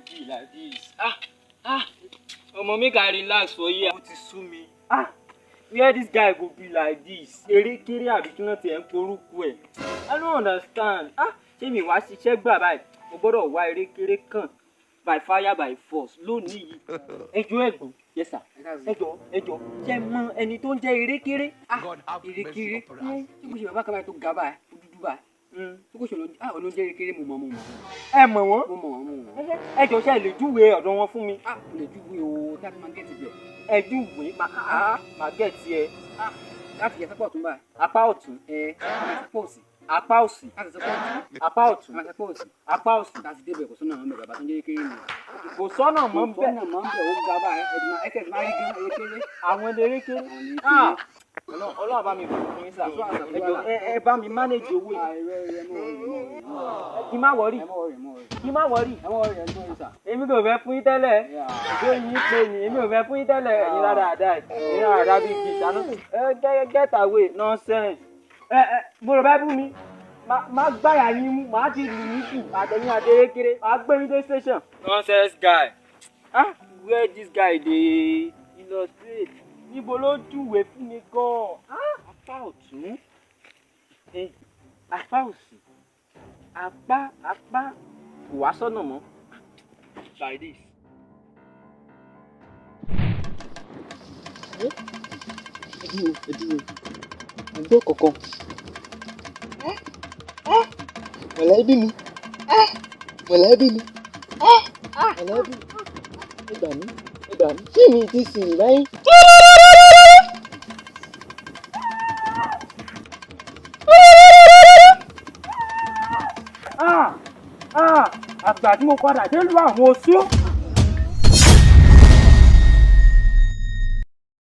be like this? Ah, ah, omo, make I relax for here. Ó ti sú mi. Ah, where this guy go be like this? Erékéré àbí kí wọ́n ti ẹ̀ ń porúkọ ẹ̀? I no understand. Ah, ṣé mi wá ṣiṣẹ́ gbà báyìí? Mo gbọ́dọ̀ wá erékéré kàn by fire by force lónìí yìí. Ẹ jọ̀ọ́ ẹ̀gbọ́n, yes sir. Ẹ jọ̀ọ́, ẹ jọ̀ọ́, ṣé ẹ mọ ẹni tó ń jẹ́ erékéré? Ah, God have mercy erékéré upon us. Tí kò ṣe bàbá kan báyìí tó ga báyìí, tó dúdú báyìí, tí kò ṣe olóúnjẹ erékéré, mo mọ̀, mo mọ̀. Ẹ mọ̀ wọ́n? Mo mọ̀ wọ́n, mo mọ̀ wọ́n. Ẹ jọ̀ọ́, ṣé ẹ lè júwe ọ̀dọ̀ wọn fún mi? Ah, mo lè júwe o, tí a ti máa ń get bẹ̀. Ẹ júwe, máa get ẹ. Ah, láti yẹ sápọ̀ ọ̀tún báyìí. Apá ọ̀tún. Ẹ máa sápọ̀ òsì. Apá òsì. Láti sápọ̀ ọ̀tún. Apá ọ̀tún. Máa sápọ̀ òsì. Apá òsì. Láti débẹ̀, kò sọ́nà àwọn bàbá tó ń jẹ́ erékéré ni. Kò sọ́nà mọ́ Kò bẹ́ẹ̀. sọ́nà mọ́ bẹ́ẹ̀, ó ga báyìí, ẹ̀tẹ̀ máa rí gan erékéré. Àwọn erékéré. Àwọn erékéré. Ah, Ọlọ́run bá mi bù fún yín sà. Ẹ jọ̀ọ́, ẹ bá mi manage owó yìí. Ah, irọ́, irọ́, ẹ mọ̀ ọ́, ẹ mọ̀ ọ́, ẹ mọ̀ ọ́. Kí má worry. Ẹ mọ̀ ọ́, ẹ mọ̀ ọ́. Kí má worry. Ẹ mọ̀ ọ́, ẹ mọ̀ ọ́ sà. Èmi kò fẹ́ fún yín tẹ́lẹ̀. Ṣé yín pé ni èmi ò fẹ́ fún yín tẹ́lẹ̀, ẹ̀yin ládàáda, ẹ̀yin ládàáda bíi kì í ṣáná. Ẹ get away, nonsense. Ẹ mo rò bá bú mi. Má gbáyà yín mú, má ti lù yín jù àtẹ̀yìn àtẹ̀yẹkẹrẹ, má gbé yín dé station. Nonsense guy. Ah, where this guy dey illustrate? Níbo ló júwe fún mi gan-an? Ah, apá ọ̀tún, apá òsì, apá kò wá sọ́nà mọ́. Like this. Ẹ dúró, ẹ dúró, mo gbọ́ kankan. Mọ̀lẹ́bí mi, mọ̀lẹ́bí mi, mọ̀lẹ́bí mi, ẹ gbà mí, ẹ gbà mí, ṣé mi ti sìn báyìí? Ah, ah, àgbà tí mo padà dé lu àwọn oṣó.